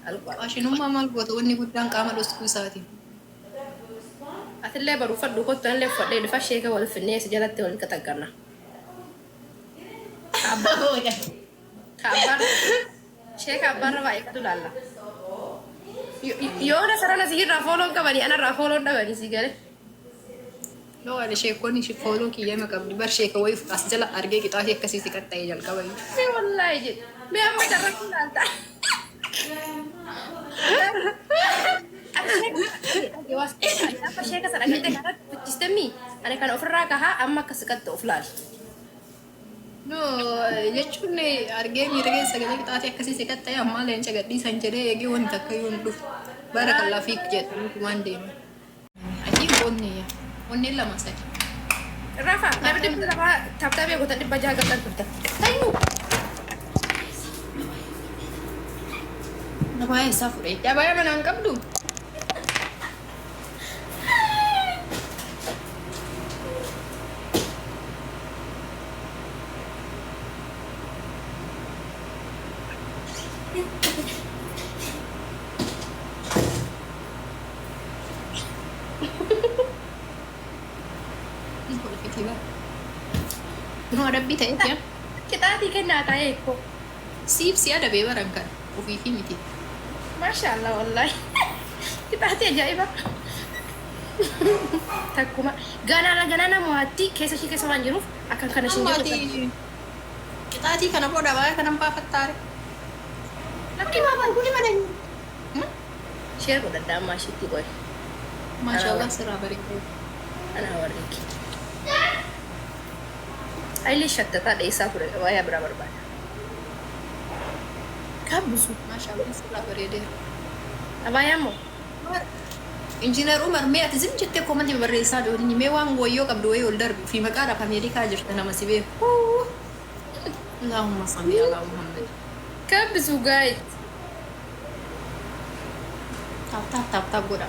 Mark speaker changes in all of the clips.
Speaker 1: Alqaal.
Speaker 2: Faashinummaa maal goota wanni guddaan qaama dhoskuu isaati.
Speaker 1: Atillee baru uffadhu kottu anillee uffadhee dhufa sheeka wal finnee si jalatti wal qaxaqqarna. Ka abbaa ka abbaan sheeka abbaarra baay'ifatu laalla. Yoona sarana sihirraa fooloon qabanii anarraa fooloon dhabanii si gale.
Speaker 2: No ani sheekonni fooloo kiyyama qabdi bar sheeka wayii as jala argee qixaatii akkasii si qaxxa'e jalqaba iyyuu.
Speaker 1: Mee wallaahi jedhe. Mee amma carraa kun laalta. Amma sheeka sana agartee kanatti fichistemmii ani kana ofirraa kahaa amma akka si qaxxa'u of laali.
Speaker 2: No jechuun argee miira keessa galee qixaatii akkasii si qaxxa'e ammaa leenca gadhiisan jedhee eegee wanti akka iyyuu hin dhufu. Bara kan lafiik jedhu waan deemu. Ajiib onnee yaa. Onneen lama sadi.
Speaker 1: Rafa, namni 200 taaptaabee gootan 600 galtan turtan. Tanyu.
Speaker 2: Dabaa eessaa fudhee? Dabaa manaan qabdu? Hin kolfitii bara. Kunoo adabbii ta'eef yaa.
Speaker 1: Qixaatii kennaa taa'ee ikkoo.
Speaker 2: Siif si adabee baran kan ofiifi miti.
Speaker 1: Maasha Allah wallahi. Qixaatii ajaa'iba. Takkuma ganaana ganaana mo'atti keessa ishee keessa waan jiruuf akkan kana ishiin
Speaker 2: Amma
Speaker 1: jedhu.
Speaker 2: ati qixaatii kana booda baay'ee kanan baafattaare.
Speaker 1: Lakkii
Speaker 2: Maal kuni mana
Speaker 1: Share godhadha amma ashitti qoy.
Speaker 2: Maashaallah sirraa bareedu.
Speaker 1: Anaa warriiki. Hayilee shattataa dheessaa ture wayaa biraa barbaada. Kabbisu.
Speaker 2: Maashaallah sirraa bareedeera.
Speaker 1: Abaayaa moo?
Speaker 2: Injiinar Umar mee ati zim jettee koomantii barreessaa doonii mee waan wayyoo qabdu wayii ol darbi fi maqaadhaaf Ameerikaa jirta nama si beeku. Allahumma salli ala Muhammad.
Speaker 1: Kabbisu guys.
Speaker 2: Tap tap tap tap godha.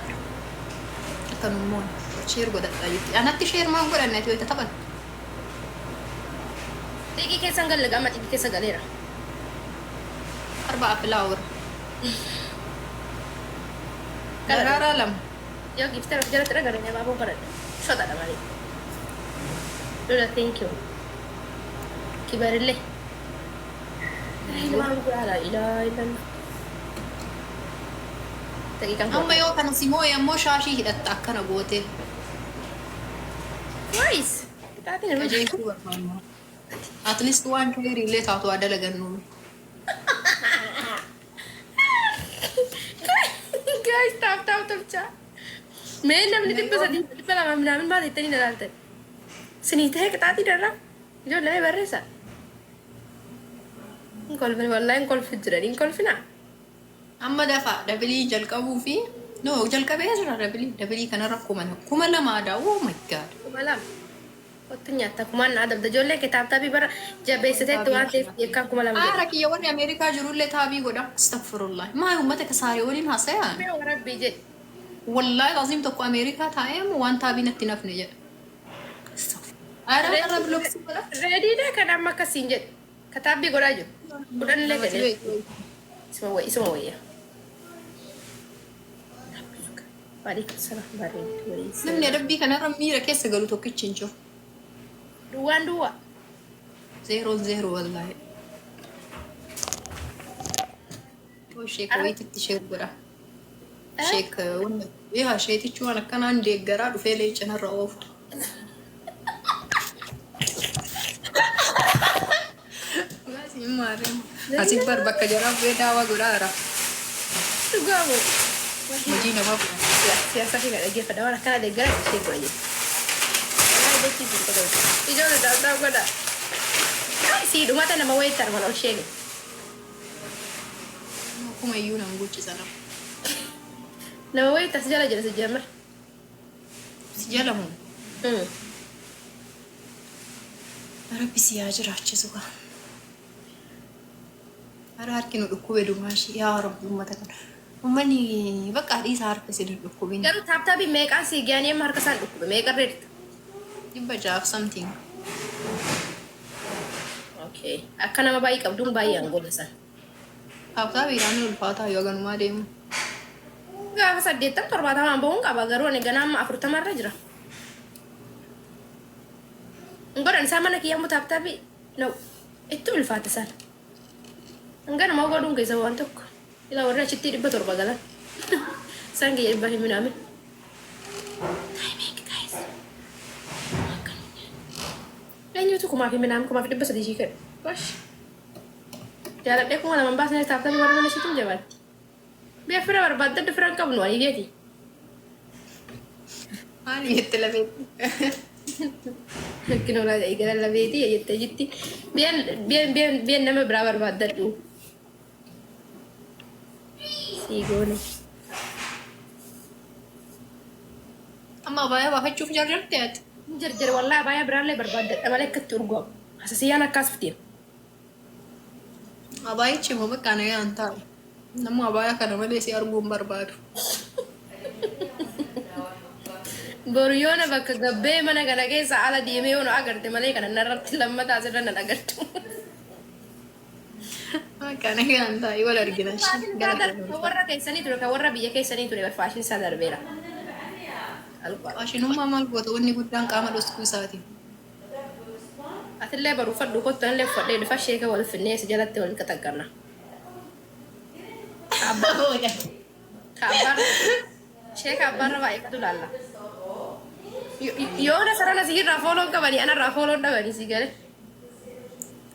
Speaker 2: Akka nummoon share godhadhaa jetti. Anatti share maan godhanne ati wayita taphattu.
Speaker 1: Xiiqii keessan galle gama xiiqii keessa galeera.
Speaker 2: Arba'a flower. Daraaraa lama.
Speaker 1: Yoo giftera of jalatti dhagare nyamaa boo kadhadha. Shoxadha malee. Lola thank you. Kibarillee. Daqiiqaan
Speaker 2: Amma yoo kana si moo'e ammoo shaashii hidhatta akkana gootee.
Speaker 1: Guys, qixaatiin irra
Speaker 2: Qajeelchuu barbaanna. At least waan keerii illee taatu haa dalagannu.
Speaker 1: Guys, tap tap tolchaa. Mee namni 300 200 minaamin maal jettanii na ilaaltan? Sinii ta'ee qixaatii darraa? Ijoollee mee barreessaa. Hin kolfin wallahi hin kolfu jiran hin kolfinaa.
Speaker 2: Amma dafa dabilii jalqabuu fi no jalqabee jira dabilii dabilii kanarra 2000 aadaa oh my god.
Speaker 1: 2000. Kottu nyaatta kumaan na adabda ijoolleen kee taaptaabii bara jabeessiteetti waan ta'eef jeekkaan 2000
Speaker 2: Aara
Speaker 1: jedhe.
Speaker 2: kiyya warri Ameerikaa jirullee taabii godha. Astaghfirullah. Maa uummata kasaaree waliin haasaya.
Speaker 1: Mee warabbii jedhi.
Speaker 2: Wallaahi aziim tokko Ameerikaa taa'ee ammoo waan taabii natti hin hafne jedha. Aara irra biloksii godha.
Speaker 1: Reediidha kan amma akkasiin jedhe. Kataabbii godhaa jiru. 10 illee
Speaker 2: Namatti
Speaker 1: jedhee.
Speaker 2: beeku.
Speaker 1: Isuma wayya. Isuma wayya. Waalaikum salaam bareedu wayii.
Speaker 2: Namni adabbii kanarra miira keessa galu tokkichi hin jiru.
Speaker 1: Duwwaan duwwaa.
Speaker 2: Zeeroon zeeroo wallaahi. Sheek wayiititti sheek godha. Sheek wanna yaa sheetichi waan akkanaan deeggaraa dhufee leenca narra oofu. Asii bar bakka jaraa bu'ee daawaa godhaa jira.
Speaker 1: Dhugaa moo?
Speaker 2: Hojii namaa godha.
Speaker 1: Siyaasa fi dhaggeeffadha waan akkana deeggara ishee godha jechuudha. Wallahi dachii jiru godha. Ijoollee daawdaa godha. Sii dhumata nama wayitti arman ol sheeni.
Speaker 2: Akkuma iyyuu nan guuchisa nama.
Speaker 1: Nama wayitti as jala jira si jamar.
Speaker 2: Si jala moo? Rabbi si haa jiraachisu kaa. Ara harki nu dhukkube dumaashii yaa Rabbi uummata kana. Uummanni bakka dhiisa harka isin hin dhukkubin.
Speaker 1: Garuu taaptaabii meeqaan sii ga'anii amma harka isaan dhukkube meeqa reerta?
Speaker 2: 600 something.
Speaker 1: Okay. Akka nama baay'ee qabduun baay'ee aangoo san.
Speaker 2: Tap tapiidhaan ulfaataa yoo ganumaa deemu.
Speaker 1: Gaafa 80 70n bahuun qaba, garuu ani ganaa amma 40 irra jira. Hin godhan isaan mana kiyya ammoo tap tapii no itti ulfaata isaan. Hanganuma godhuun keessa waan tokko. Ilaa warri achitti 700 galan. Isaan kiyya dhibba hin minaamin. Timing, guys. Eenyutu kumaa fi minaamin 1300 ishii kennu? Gosh. Jaaladhee 2000 hin baasne, tap tapii warri mana ishiitu hin jabaatti. Biyya fira barbaaddadhu, fira hin qabnu ani beeki.
Speaker 2: Maali jette lafeetti?
Speaker 1: Rakkin olaa gara labeetii jettee jitti. Biyyaan biyyaan biyyaan biyyaan nama biraa barbaaddadhu. Sii goone.
Speaker 2: Amma abaayaa baafachuuf jarjarte ati.
Speaker 1: Jarjare wallahi, abaayaa biraallee barbaaddadha malee akkatti urgaamu. Asasiyyaan akkaas fitiim.
Speaker 2: Abaayichi immoo bakka nagaan taa'u. Namni abaayaa kana malee si arguu hin barbaadu.
Speaker 1: Boru yoona bakka gabbee mana kana keessa ala deemee yoona agarte malee kana narratti lammataa asirra nan agartu.
Speaker 2: Bakka nagaan taa'u, wal argina.
Speaker 1: Faashin isaa darbe, kan warra keessanii ture, kan warra biyya keessanii ture, faashin isaa darbeera. Alqaal.
Speaker 2: Faashinummaa maal goota, wanni guddaan qaama dhoskuu isaati.
Speaker 1: Atillee baru uffadhu kottu, anillee uffadhee dhufa, sheeka wal finnee si jalatti wal qaxaqqabna. Ka abbaan sheeka abbaarra baay'ifatu laalla. Yoona sarara sihirraa fooloon qabanii anarraa fooloon dhabanii si gale.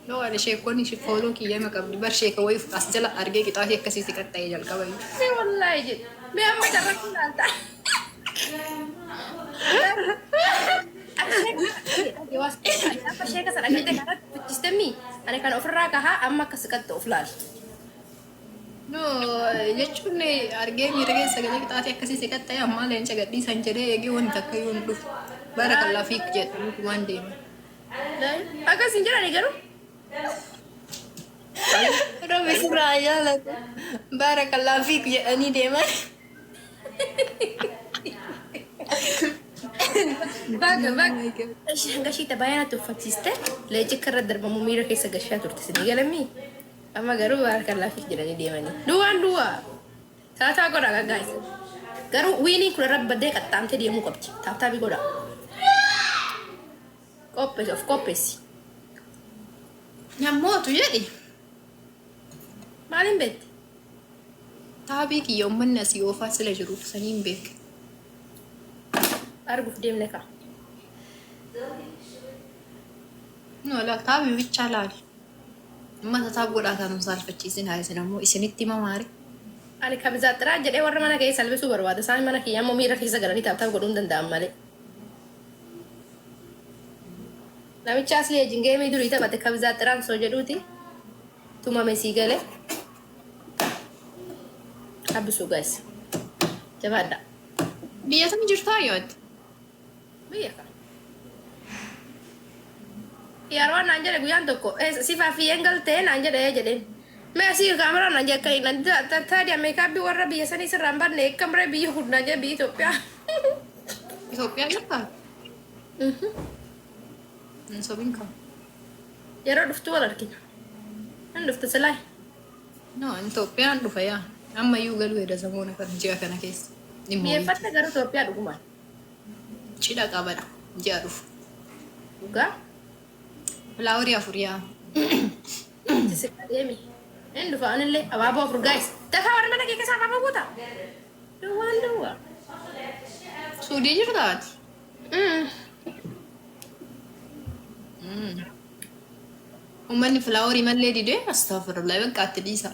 Speaker 2: Yoo ani sheekonni fooloo kiyyama qabdi bar, sheeka wayii as jala argee qixaatii akkasii si qaxxa'ee jalqaba.
Speaker 1: Mee wallaahi jedhe. Mee amma carratti laalta. Amma sheeka sana agartee kanatti uffichistemmi ani kana ofirraa kahaa, amma akkas qaxxu of laali.
Speaker 2: No jechuun argee miira keessa sagalee qixaatii akkasii si qaxxa'ee ammaa leenca gadhiisan jedhee eegee wanti akka yoo hin dhufu. Barakallah fiik jedhanii kumaan deema.
Speaker 1: Akkas hin jedhani garuu.
Speaker 2: Rabbi sirraa jaalatu. Barakallah fiik jedhanii deeman.
Speaker 1: Baga baga. Ishee hanga ishii baay'inatti uffachiiste leenci akka irra darbamu miira keessa gashaa turte sinii galamii. Amma garuu barakallah fiik jedhanii deemanii. Duwwaan duwwaa. Taataa godha gaggaayis. Garuu winiin kun irra baddee qaxxaamtee deemuu qabdi. Tap tapii godha. Qopheessi, of qopheessi.
Speaker 2: Nammootu jedhi.
Speaker 1: Maaliin beekte?
Speaker 2: Taabii kiyya uummanni asii oofaa sila jiruuf saniin beeke.
Speaker 1: Arguuf deemne kaa.
Speaker 2: No laal, taabii bichaa laali. Uummata tap godhaa kan hin saalfachiisin haa, isin ammoo isinitti mamaare.
Speaker 1: Ani kabizaaxiraa jedhee warra mana keessa salphisuu barbaada. Isaan mana kiyya ammoo miira keessa galanii tap tap godhuu hin danda'an malee. Namicha asli wajjin geemii durii taphate kabizaaxiraan soo jedhuuti. Tumame sii galee. Abbisuu guys. Jabaadha.
Speaker 2: Biyya sana jirtaa yoo ati?
Speaker 1: Biyya kana. Yeroo naan jedhe guyyaan tokko sifaa fi galtee naan jedhe jedheen. Mee asii kaameraa naan jedhe akka taadiyaa meekaappii warra biyya sanii sirraan banne akkamree biyya kun naan jedhe, biyya Itoophiyaa.
Speaker 2: Itoophiyaa jirtaa? Hin sobin kan.
Speaker 1: Yeroo dhuftu wal argina. Hin dhuftu silaa.
Speaker 2: No, Itoophiyaan dhufa yaa. Ammayyuu galuu edha samoona kana ji'a kana keessa. Dhimma wayiiti.
Speaker 1: Mi'eeffatta garuu Itoophiyaa dhugumaan.
Speaker 2: Cidha qabadha ji'a dhufu.
Speaker 1: Dhugaa.
Speaker 2: Flowerii afur yaa.
Speaker 1: Itti siqa deemi. Hin dhufa anillee, abaaboo afur guys. Dafaa, warri mana kee keessa abaaboo guuta. Duwwaan duwwaa.
Speaker 2: Suudii jirtaa ati? Uummanni flowerii mallee didee, astaghfirullah, bakka itti dhiisa.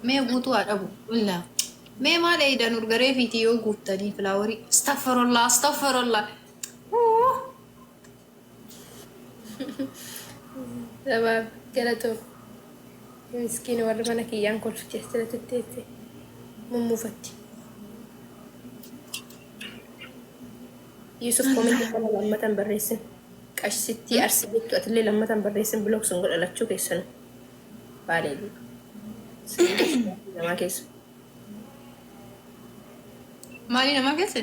Speaker 2: Mee guutuu haa dhabu. Illaa. Mee maal eeydan urgaree fiitii yoo guuttanii flowerii. Astaghfirullah, astaghfirullah.
Speaker 1: Sabaaf galatoo. Miskiin warri mana kiyyaan kolfiti as jala tetteesse mummuufatti. Yusuf, commentii kana lammatan barreessin. Qashsittii arsi jettu atillee lammatan barreessin, block sun godha lachuu keessanu. Baalee namaa keessa.
Speaker 2: Maalii namaa keessa?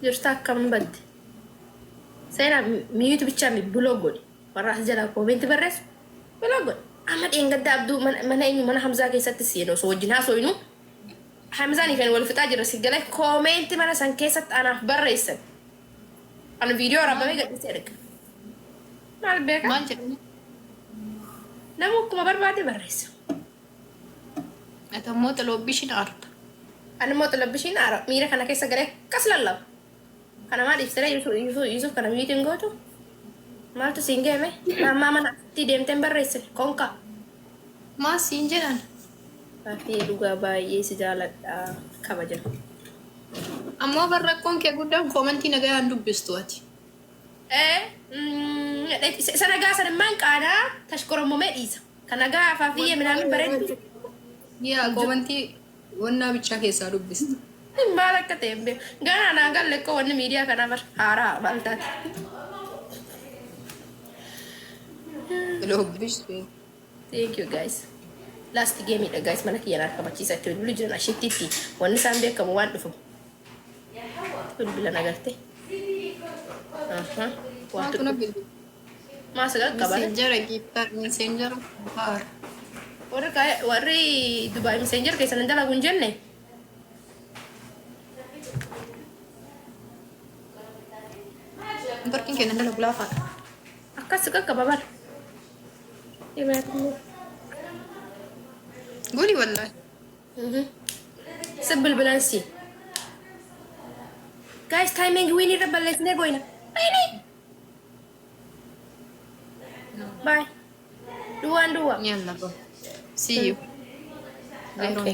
Speaker 1: Jirta akkam badde? Seenaa mute bichaa mi block godhi. Warra as jalaa comment barreessu block godhi. Amma dheengadda Abduu mana eenyu, mana Hamzaa keessatti seenu osoo wajjin haasofnu, Hamzaan ifeen wal fixaa jira, si galee comment mana san keessatti anaaf barreessan. Ani viidiyoo waraabamee gadhiisee erga. Maal beeka?
Speaker 2: Maal jedhani?
Speaker 1: Nama akkuma barbaade barreessa.
Speaker 2: Ati ammoo xiloobbishin aarta.
Speaker 1: Ani immoo xilabbishiin aara, miira kana keessa galee akkas lallaba. Kana maal ibsitee Yusuf, Yusuf kana mute gootu? Maaltu siin geeme? Ammaa mana asitti deemteen barreessine konka.
Speaker 2: Maal siin jedhan?
Speaker 1: Faafii, dhugaa baay'ee si jaaladha, kabaja.
Speaker 2: Ammoo barrakkoon kee guddaan comment nagayaan dubbistu ati.
Speaker 1: Isa nagaa san immaan qaanaa tashkorommomee dhiisa. Kan nagaa Faafiyye minaamin bareeddu.
Speaker 2: Yaa, comment wannaa bichaa keessaa dubbista.
Speaker 1: Maal akka ta'e hin beeku. Ganaa naan galle koo, wanni miidiyaa kanaa bar haaraa maal taate.
Speaker 2: Xiloobbishte.
Speaker 1: Thank you, guys. Last game dha, guys, mana kiyya naan kabachiisa itti bilbilu jiran ashittiitti wanni isaan beekamu waan dhufu. Bilbilan agarte. Aha.
Speaker 2: Maaltu
Speaker 1: Waantu
Speaker 2: na bilbila?
Speaker 1: Maa sagal qaba.
Speaker 2: Messenger giiftar messenger baar.
Speaker 1: Warri Dubaay messenger keessan hin dalagu hin jenne.
Speaker 2: Barkiin kennan dalagu laafaadha.
Speaker 1: Akkas qaqqaba bara. Dhibaatu.
Speaker 2: Guli wallaahi.
Speaker 1: Si bilbilan si. Guys, timing win irra balleessinee goyna. Wini. Bye. Duwwaan duwwaa.
Speaker 2: Yalla ba. See you.
Speaker 1: Okay.